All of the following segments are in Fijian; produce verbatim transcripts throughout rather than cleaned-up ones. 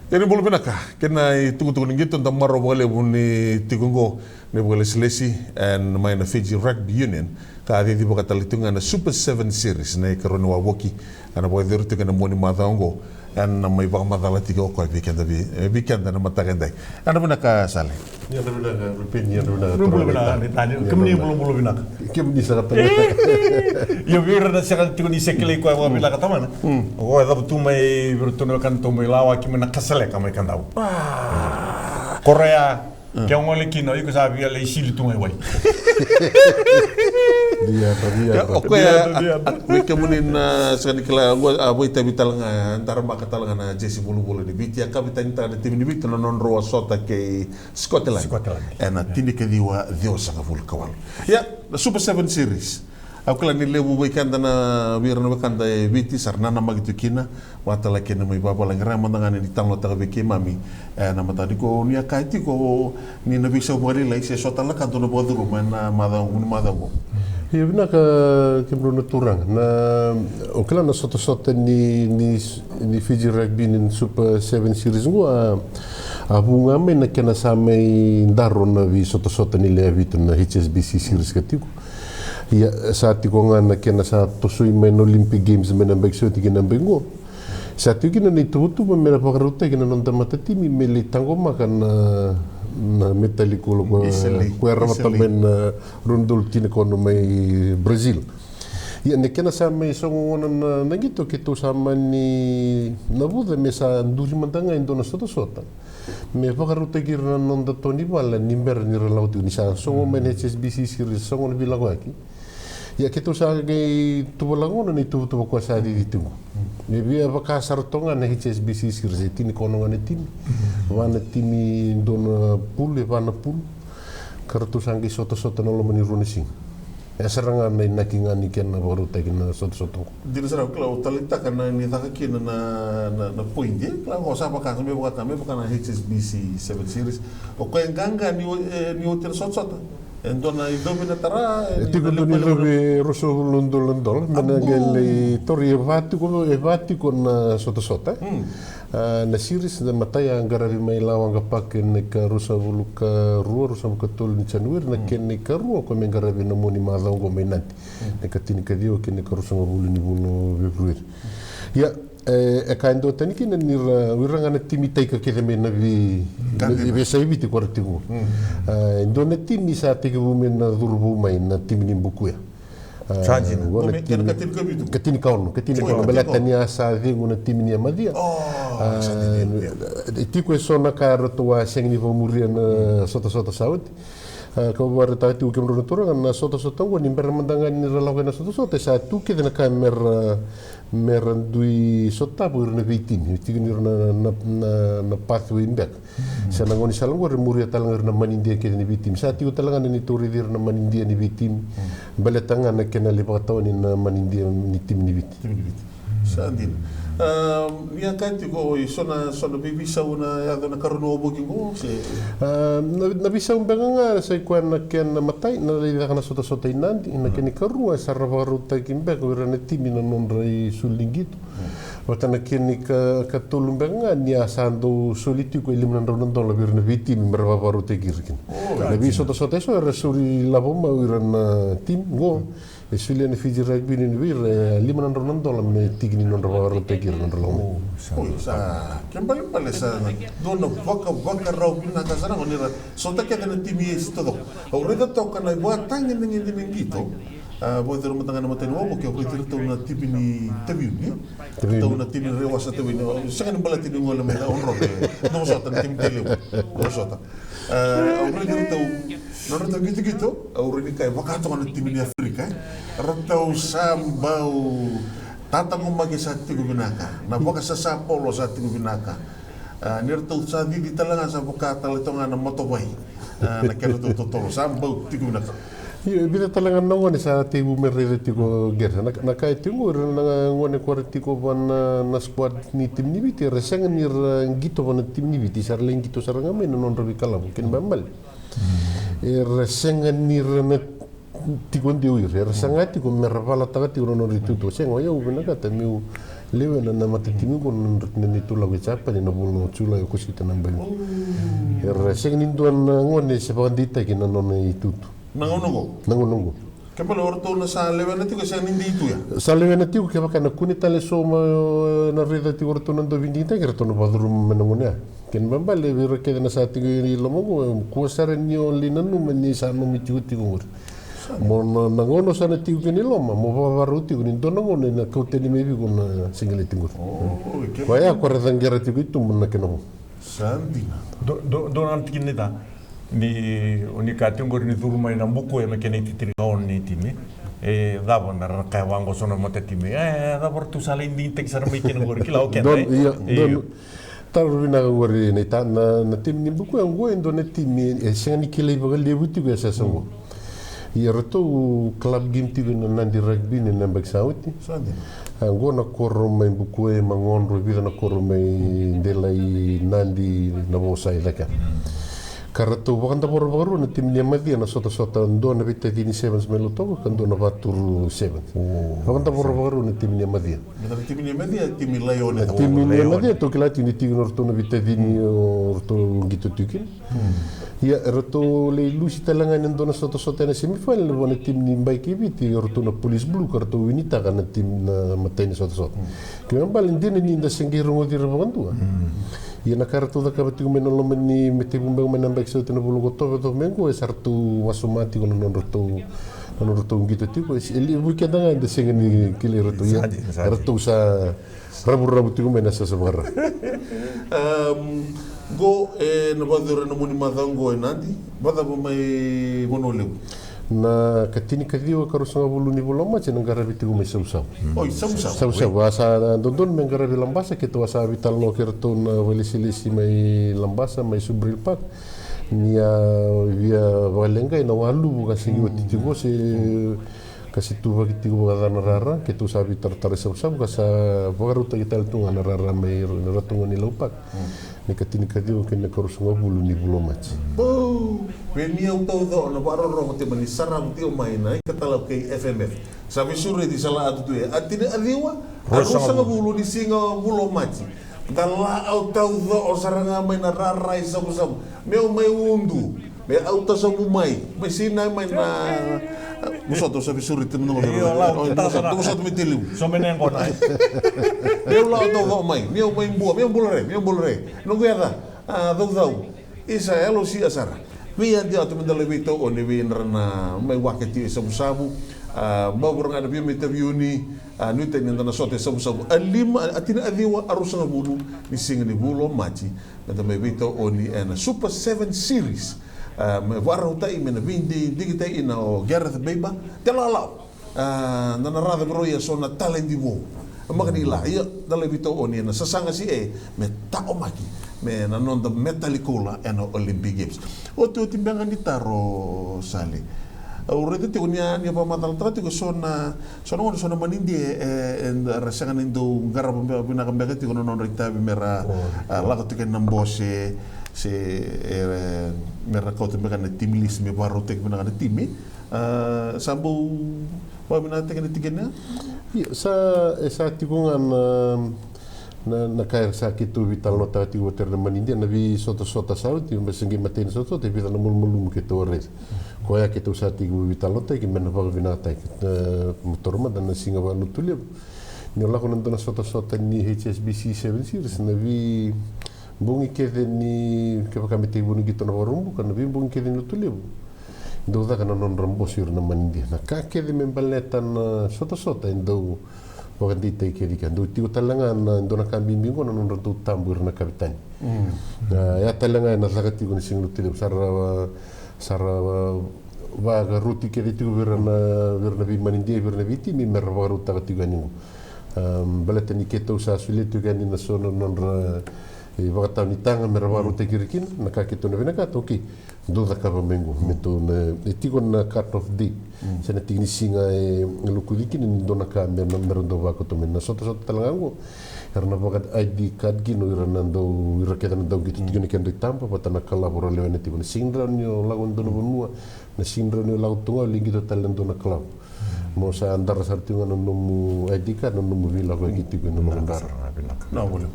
Ia ni bula vinaka kei na itukutuku ni qito, da marau vakalevu ni tiko oqo na vakalesilesi e mai na Fiji Rugby Union, ka a cicivaka tale tiko ga na Super Seven Series na ikarua ni wavoki. Ena vakacuru tiko ena mua ni macawa oqo, ena mai vakamacala tiko o koya vei keda, vei, e, vei keda na mataka edai. Ena vinaka Sale. Ni ena vinaka Rupeni, ni ena vinaka. Ni bula vinaka. Kemuni bulabula vinaka. Kemuni saka tale. Io, vei ira na sega tiko ni se kilai koya vakavinaka tamana. O koya e cavutu mai vei iratou na wekana tou mai lawaki mai na Kasaleka mai Kadavu. Korea. Ke o gole kina o iko sa via lai sili tu ga i wai. Ia, o koya, vei kemuni na sega ni kila, a vakaitavi tale ga, daramaka tale ga na jesi vulavula ni Viti, a kavetani tale na timi ni Viti na nodrau a sota kei Scotland. Scotland. Ena tinikaciwa ciwasagavulu ka walu. Ia, na Super Seven Series. Au kila ni levu vei keda na, vei ira na wekada e Viti sa ra nanamaki tu kina, vakatale kei na mai vavalagi. Ra mada ga ni talanoataka vei keimami ena mataka nikua, ni a kaya tiko ni na veisau vakalailai se so tale na ka dou na vakacuruma ena macawa oqo, ni macawa oqo. Ia vinaka kemudrau na turaga. Na, o kila na sotasota ni, ni, ni Fiji Rugby ni Super Seven Series oqo, a, a vu ga mai na kena sa mai daro na veisotasota ni lewe vitu na H S B C Series ka tiko. Ia, sa tiko ga na kena sa tosoi mai na Olympic Games mai na yabaki sa oti ki na yabaki oqo. Sa tiko kina na ituvatuva me na vakarautaki na noda matatimi me lai taqomaka na, na metali koula ko, ko era mata mai na rua na udolu tinikaono mai Brazil. Ia, na kena sa mai sogo gona na, na qito, keitou sa mani navuca me sa duri mada ga e dua na sotasota me vakarautaki ira na noda tonivala ni bera ni ra lako tiko, ni sa sogo mai na H S B C Series, sogo na veilakoyaki. Ia keitou sa qai tuvalaka gona na ituvatuva koya sa cici tiko. Me via vaka sara toka ga na H S B C Series, e tinikaono ga na timi. Va na timi, dua na pulu, e va na pulu. Ka ratou sa qai sotasota na loma ni rua na siga. E sara ga na inaki ga ni kena vakarautaki na sotasota oqo. Dina sara, au kila o taleitaka na ni caka kina na, na, na point, e? Kila o sa vaka, me vaka, me vaka na H S B C Seven Series. O koya e qaqa ni o, e, ni oti na sotasota. E dua na icovi na tara, e tiko dua na icovi e ruasagavulu na udolu na dola. Me na qai lai tauri e va tiko, e va tiko na sotasota. A, na series, na imatai a qaravi mai Lawaqa Park ena ika ruasagavulu ka rua, ruasagavulu ka tolu ni January, na kena ikarua o koya me qaravi ena mua ni macawa oqo mai Nadi. Na ika tinikaciwa kei na ika ruasagavulu ni vula o February. Ia, e, e ka e duatani kina ni ra, o ira ga na timi taika kece mai na vei, na veiyasai Viti ko ra tiko. A, e dua na timi sa tekivu me na curu vou mai, na timi ni Bukuya. A, sa dina. Qo na timi, ka tinikaono, ka tinikaono, baleta ni a sa cegu na timi ni Amacia. E tiko e so na ka ratou a sega ni vakamuria na sotasota sa oti. A, kau vakaraitaka tiko kemudrau na turaga, na sotasota oqo ni bera mada ga ni ra lako ena sotasota, e sa tu kece na ka me ra, me ra dui sotava ira na veitimi, e tiko ni ira na, na, na, na pathway beka. Sa na gaunisala oqo era muria tale ga ira na manidia kece ni veitimi. Sa tiko tale ga na neitou raici ira na manidia ni veitimi. Baleta ga na kena lai vakatawani na manidia ni timi ni Viti. Timi ni Viti. Sa dina. A, ia kaya tiko i so na, so na veiveisau na yaco na karua ni wavoki oqo, se? A, na, na veisau beka ga sa i koya na kena matai, na lai caka na sotasota i Nadi, na kena ikarua sa ra vakarautaki beka o ira na timi na nodra isulu ni qito. Vata na kena ika, ikatolu beka ga ni a sa dau soli tiko e lima na drau na dola vei ira na veitimi me ra vakarautaki ira kina. Na veisotasota e so era soli lavo mai o ira na timi oqo. E solia na Fiji Rugby Union vei ira e lima na drau na dola me tiki ni nodra vakarautaki ira na nodra lako mai. Oi, sa kebalebalebale sara, dua na vakavakarau vinaka sara oqo ni ra sota kece na timi e taucoko. Au raica toka na ivakatagedegede ni qito. A, vakacuru mada ga na matai ni wavoki, au raici iratou na timi ni Taveuni. Taveuni. Iratou na timi ni Raiwasa Taveuni. Sega ni baleta ni gole mai na Odrobe. Dou sota na timi Tailevu. Dou sota. A, au raici iratou, nodratou qitoqito, au raica ni ka e vaka toka na timi ni Aferika, e. Ratou sa bau tataqomaki, sa tiko vinaka. Na vakasasa polo sa tiko vinaka. A, ni ratou sa cici tale ga sa vaka tale toka ga na motobai. A, na kedratou totolo sa bau tiko vinaka. Io, e vica tale ga na gone sa tekivu me raica tiko, Gere. Na, na ka e tiko, ira na gone ko ra tiko va na, na squad ni timi ni Viti, era sega ni ra qito va na timi ni Viti, sa ra lai qito sara ga mai na nodra veikalavo, kena ibalebale. Era sega ni ra na tiko dei o ira, era saga tiko me ra valataka tiko na nodra itutu. Sega, o yau vinakata meu lewena na matatimi oqo na neitou lako i Japani na vula o Julai, o Kosita Nabai. Era sega ni dua na gone se vakadeitaki na nona itutu. Na gauna oqo? Na gauna oqo. Ke bale o ratou na sa lewena tiko, e sega ni dei tu ya? Sa lewena tiko, kevaka na kune tale so ma na raica tiko o ratou na dau veidigitaki, ratou na vakacuruma mai na gauna ya. Kena ibalebale vei ira kece na sa tiko i loma oqo, kua sara ni o lai nanuma ni sa nomu itikotiko oqori. Mo na, na gauna o sa na tiko kina i loma, mo vakavakarau tiko ni dua na gauna ena kau tani mai vei iko na sigaleti oqori. Koya ko ra caqera tiko i tuba na kena vo. Sa dina. Dua na tikina ni ca ni o ni kaya tiko oqori ni curu mai na buku ena kena itiriti ni gauna ni timi. E cava na ra kaya vaqo so na matatimi? E cava ratou sa lai digitaki sara mai kina oqori, kila o keda. Taro vinaka oqori na ita, na timi ni buku oqo e dua na timi e sega ni kilai vakalevu tiko e sasa oqo. Ia ratou club game tiko na Nadi Rugby ni na yabaki sa oti. Oqo na koro mai Bukue, Magodro, vica na koro mai Delai, Nadi, Navosai cake. Ka ratou vakadavora vakarua na timi ni Yamacia na sotasota, dua na veitacini sevens mai Lautoka ka dua na Vaturu sevens. Vakadavora vakarua na timi ni Yamacia. Na timi ni Yamacia, timi Laione. Na timi ni Yamacia tou kila tiko ni tiko na ratou na veitacini o ratou qito tiko kina. Ia e ratou lai lusi tale ga ena dua na sotasota ena semifinal vua na timi ni Bike i Viti, o ratou na Police Blue, ka ratou winitaka na timi na matai ni sotasota. Kena ibalebale dina ni da se qai rogoci ira vakadua. Ia na ka ratou cakava tiko mai na loma ni mataivuke mai na yabaki sa oti na vula o Okotova, e cava mai oqo, e sa ratou wasoma tiko na nodratou, na nodratou qito tiko. E levu keda ga eda sega ni kilai iratou, ia e ratou sa ravuravu tiko mai na sasa vakarau. Oqo ena vakacuru ena mua ni macawa oqo e Nadi, vakacava mai Vanua Levu? Na ka tinikaciwa ka ruasagavulu ni vula o Maji ena qaravi tiko mai Savusavu. Oi, Savusavu. Savusavu a sa dodonu me qaravi Labasa, keitou a sa veitalanoa kei iratou na vakailesilesi mai Labasa, mai Subrail Park, ni a via vakaleqai na waluvu ka sega ni oti tiko se ka se tuvaki tiko vakaca na rara. Keitou sa veitaratara i Savusavu ka sa vakarautaki tale tu ga na rara mai Ratu Goneilaupaka. Ni ka tinikaciwa kei na ka ruasagavulu ni vula o Maji. Vei ni au tauco na vakarorogo tiko mai ni sarava tiko mai na ikatalau kei F M F. Sa veisureti sa la atu tu e a tinikaciwa a ruasagavulu ni siga vula o Maji. Da la au tauco sara ga mai na rara i Savusavu. Meu mai Udu. Me au tasavu mai, mai Sinai, mai na. Vosota, sa veisureti na noqu. Io, la, au tasavu na. Vosota mai Telivu. So me ne qona. Meu la tauco mai, meu mai Bua, meu bula re, meu bula re. Noqu yaca, a, Caucau. Isa, L O C A sara. Vei adi atu me da lai veitau oni vei nara na mai wake tiko e Savusavu. A, mavura ga na via mai taviuni. A, nuitaki ni da na sota e Savusavu. A lima, a tinikaciwa, a ruasagavulu ni siga ni vula o Maji. Me da mai veitau oni ena Super Seven Series. A, me vakarautaki me na veidigitaki ina o Gareth Baber. Te lalau. A, da na raca vei rau ia so na taledi vou. A maka ni la, ia, da lai veitau oni ena sasaga si e, me taomaki me na noda metali koula ena Olympic Games. Otioti beka ni taro, Sale. Au raica tiko ni a, ni a vakamacalataka tiko so na So na gauna, so na manidia e, e, era sega ni dau qarava vinaka beka tiko na nodra itavi me ra, a, lako tiko ena bose, se, e, me ra kauta beka na team list me vakarautaki vinaka na timi. A, sa bau vakavinakataki na tikina ya? Io, sa, e sa tiko ga na, na, na ka era sa keitou veitalanoataka tiko vata kei ira na manidia, na veisotasota sa oti, me se qai matai ni sotasota, e vica na malumalumu keitou a raica. Koya keitou sa tiko veitalanoataki me na vakavinakataki. E, mo taura mada na siga vaka Lotulevu. Ni o lako na dua na sotasota ni H S B C Seven Series, na veibogi kece ni, kevaka me tekivu na qito na Vakaraubuka, na veibogi kece ni Lotulevu. Dau caka na nodra bose ira na manidia. Na ka kece me baleta na sotasota e dau vakadeitaki kece kea. Dau tiko tale ga na dua na ka bibi oqo na nodratou tabu ira na kavetani. A, ya tale ga ena caka tiko na siga ni Lotulevu. Sa ra, sa ra vakaroti kece tiko vei ira na, vei ira na veimanidia, vei ira na veitimi me ra vakarautaka tiko yani oqo. A, baleta ni keitou sa solia tiko yani na so na nodra e vakatawa ni taga me ra vakarautaki ira kina na ka keitou na vinakata, okay, dou cakava mai qo. Me tou na, e tiko na cut off date se na tiki ni siga e lokuci kina ni dua na ka me ra dau vakauta mai. Na sotasota tale ga qo era na vaka-I D card kina o ira na dau, ira kece na dau qito tiko na kedra itaba vata na kalavo ra lewena tiko. Na sega ni rawa ni o lako dua na vanua, na sega ni rawa ni o lako tu ga o lai qito tale na dua na kalavo. Mo sa dara sara tiko ga na nomu I D card, na nomu veilakoyaki tiko ena nomu dara. Vinaka vakalevu.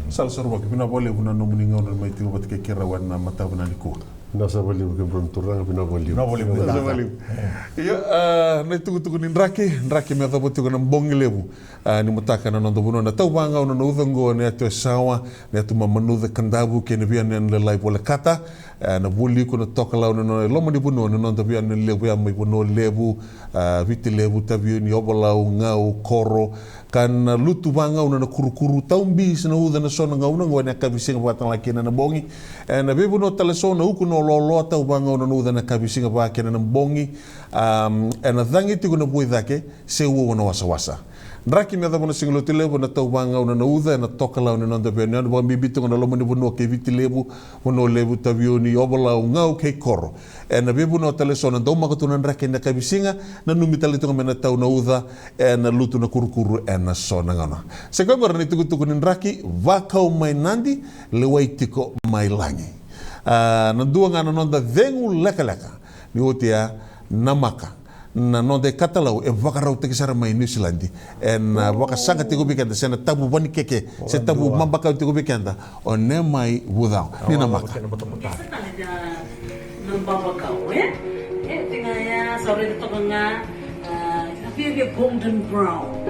Sala Sarovaki, vinaka vakalevu na nomuni gauna mai tiko vata kei keirau ena mataka vinaka nikua. Vinaka sara vakalevu kemudrau na turaga, vinaka vakalevu. Vinaka vakalevu. Ia, a, na itukutuku ni draki, draki me yacova tiko na bogi levu. A, ni mataka na noda vanua na tau vagauna na uca oqo na yatu Yasawa, na yatu Mamanuca, Kadavu kei na veiyanuyanu lailai volekata. E, na vualiku, na tokalau, na nona loma ni vanua na noda veiyanuyanu levu ya mai Vanua Levu, a, Viti Levu, Taveuni, Ovalau, Gau, Koro, ka na lutu vagauna na kurukuru, tau bisi na uca ena so na gauna oqo ena yakavi siga vaka tale ga kina na bogi. E, na veivanua tale so na uku na oloolo, tau vagauna na uca ena yakavi siga vaka kina na bogi. A, ena cagi tiko na vuaicake se uaua na wasawasa. Draki me yacova na siga Lotulevu na tau vagauna na uca ena tokalau ni noda veiyanuyanu, vakabibi tiko na loma ni vanua kei Viti Levu, Vanua Levu, Taveuni, Ovalau, Gau kei Koro. Ena veivanua tale so na daumaka tu na draki ena yakavi siga, nanumi tale tiko me na tau na uca, ena lutu na kurukuru ena so na gauna. Sa i koya oqori na itukutuku ni draki, vakau mai Nadi, lewai tiko mai Lagi. A, na dua ga na noda cegu lekaleka ni oti ya, namaka na noda ikatalau e vakarautaki sara mai Niusiladi, ena vakasaqa tiko vei keda se na tavu vanikeke se tavu mabakau tiko vei keda o Nemai Vucao. Ni namaka. Sa tale na, na mabakau, e? E, tiko ya, sa raica toka ga, a, sa via via golden brown.